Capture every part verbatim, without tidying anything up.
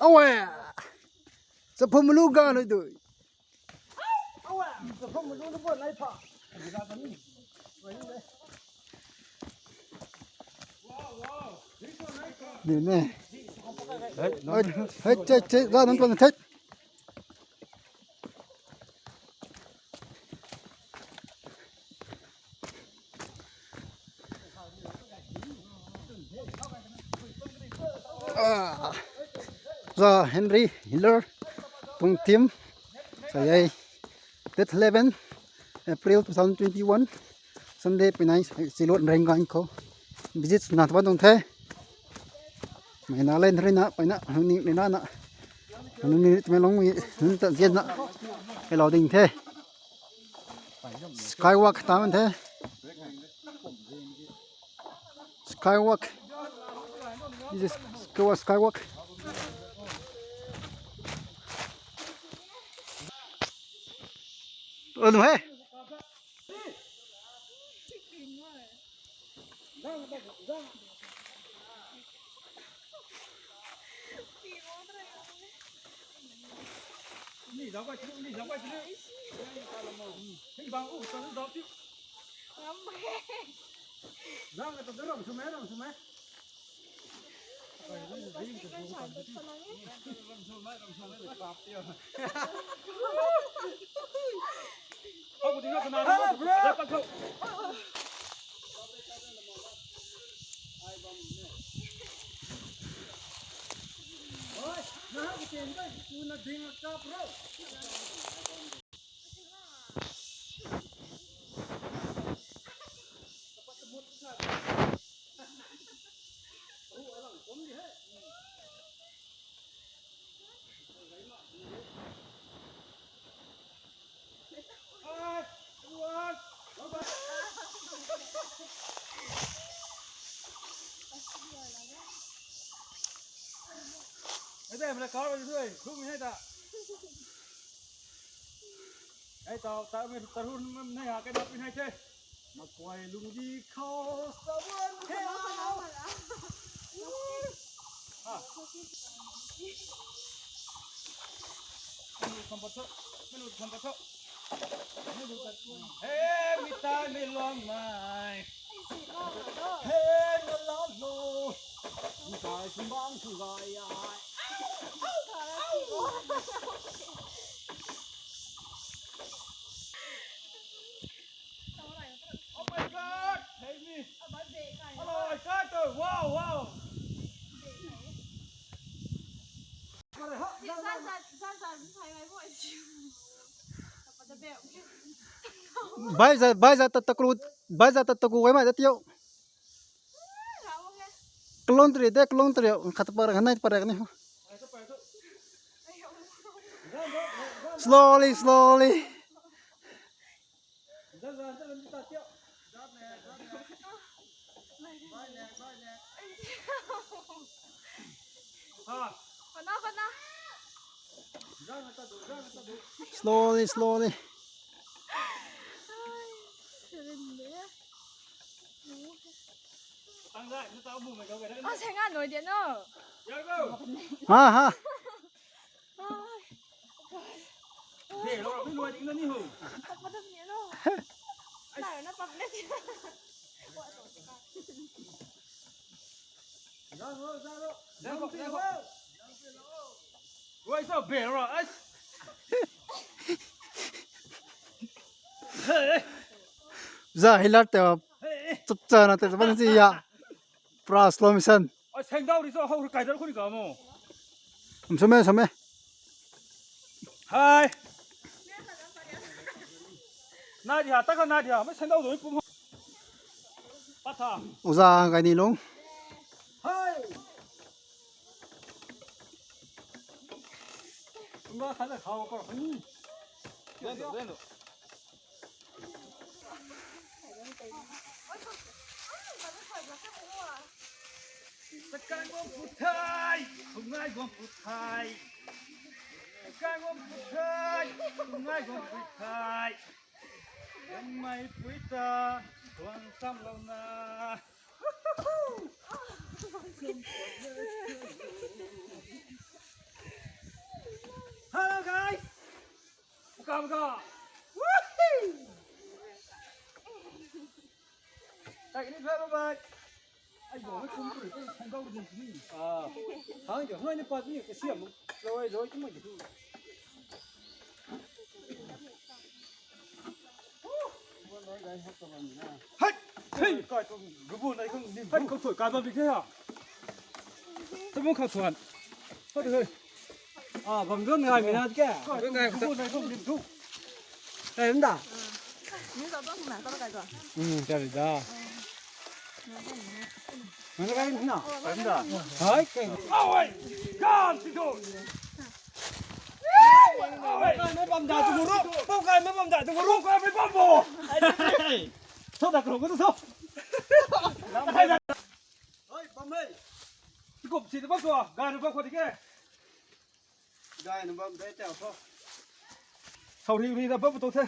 Awe. Chaphum lu ga nui dui. Ni ne. Hei, hei, che, che, ga nang tuang thei. Ah, za Henry Hiller tuang team. Sa yei date eleven April two thousand twenty-one, Sunday pinai silot reng gan khou visit na tuang the. Mei na len rui na paina hungni ni na na hungni ni tme long mi hun ta zian na hello ding the. Skywalk ta man the. Skywalk. This is Skywalk, Skywalk. Anu hai. Ade mla kar ru sui, sum hei ta. Hei tau ta mi ta ru nai ha kai na pin hei the. Makuai lungdi khou sawan the. Ha. Menu kham patho, menu kham patho. Hey, mi tai mi luang mai. Hey, na la lo. Mi tai sum bang sum gay ai. Oh my God! Hey, mi. Hello, I got the wow, wow. Bai za, bai za ta takru, bai za ta takru gai mai ta tiu. Kalon tri de, kalon tri, khat par, khat nai par ni. Slowly, slowly. Slowly, slowly. Ha, ha. Za hilar te, chupcha na te ban si ya. Pra slow motion. Ai, sengdau ri cho, hou kai dal khuni ka mo. Um, same, same. Hai. Na di ha, ta ka na di ha, mai sengdau doi pum. Patha. Uza gai ni lung. Hai. Tumba kha na khau ko. Hmm. Den do, den do. Takai guang pu thai, thungai guang pu thai. Takai guang pu thai, thungai guang pu thai. Guang mai pui ta, guang sam lou na. Bye bye. Ai, bye bye. Ai, bye bye. Hang jo, hang ni pat ni ka siam. Loi, loi, tu mai tu. Hei! Hei! Kai tu, rubu nai kang nim. Hei, kau thoi kai bam di khe ha. Tu mung kau thuan. Hei, hei. Ah, bam duan ngai mi na ke. Kai tu, rubu nai kang nim tu. Kai mda. Ni sa tu na, sa kai tu. Hmm, kai da. Mana kai na. Kai mda. Hai, kai. Awai. Kan si tu. Pau kai mei bam da tu guru. Pau kai mei bam da tu guru. Pau kai mei bam bo. Thou da kro ko tu thou. Hei, bam hei. Ti kup si tu bam tu. Gai nu bam ko di ke. Gai nu bam de tau thou. Thou ri ri da bam tu the.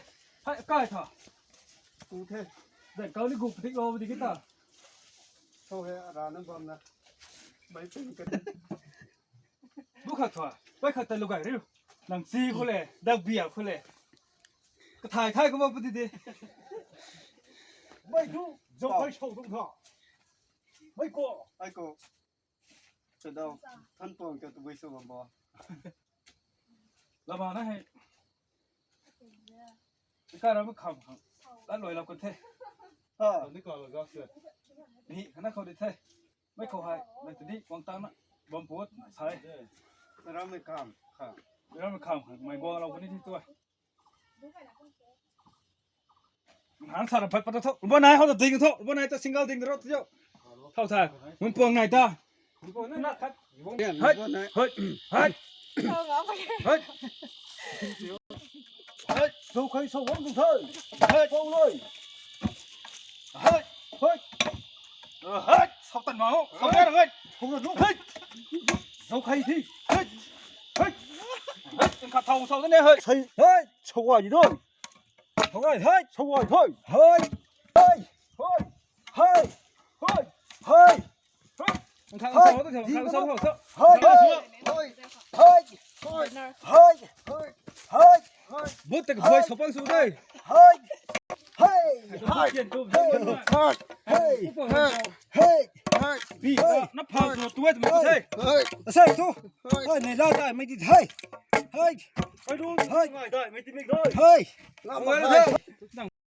Hei, kai tha. Tu the. Zan kau ni gup tik lo di kita. Thou he, ra nu bam na. Bai ping ka. Bu khat thua, bai khat ta lugai riu. Nang si khou le, dak bia khou le. Ka thai thai ko ba pu di di. Bai tu, zau kai shou dung tha. Bai ko. Ai ko. Ka dau, than tuang ka tu bai shou bam ba. Lama na hei. Ka ram kham kham. Lat loi lau kan the. Ha. Ni ka lo ga se. Ni khana khou di the. Mei khou hei, mei tini wang tang na, bam puat, sai. Ram mei kham, kham. Ram mei kham, mei bang lau kani ti tuai. Hang sa na phat pat tho, bo nai hou ta ding tho, bo nai ta single ding ro tho. Thau thai, mun puang nai ta. Hai, hai, hai. Hai. Hai, sou khai sou wang tu thai. Hai, pau loi. Hai, hai. Hai, sou tan mau. Sou ya hai. Pau loi. Hai. Sou khai thi. Hai. Hai. Hai, kan kha thau sou ne hai. Sai, hai, sou wai di doi. Sou wai, hai, sou wai, hai. Hai. Hai. Hai. Hai. Hai. Hai. Thang sou, thang sou, thang sou. Hai. Hai. Hai. Hai. Hai. Hai. Hai. Bot tak boy sopang su dai. Hai. Hai. Hai. Hai. Hai. Hai. Hai. Hai. Bi, na phang tu tu tu hai. Hai. Sai tu. Hai, nei la dai mei di hai. Hai. Hai. Hai. Hai. Hai. Hai.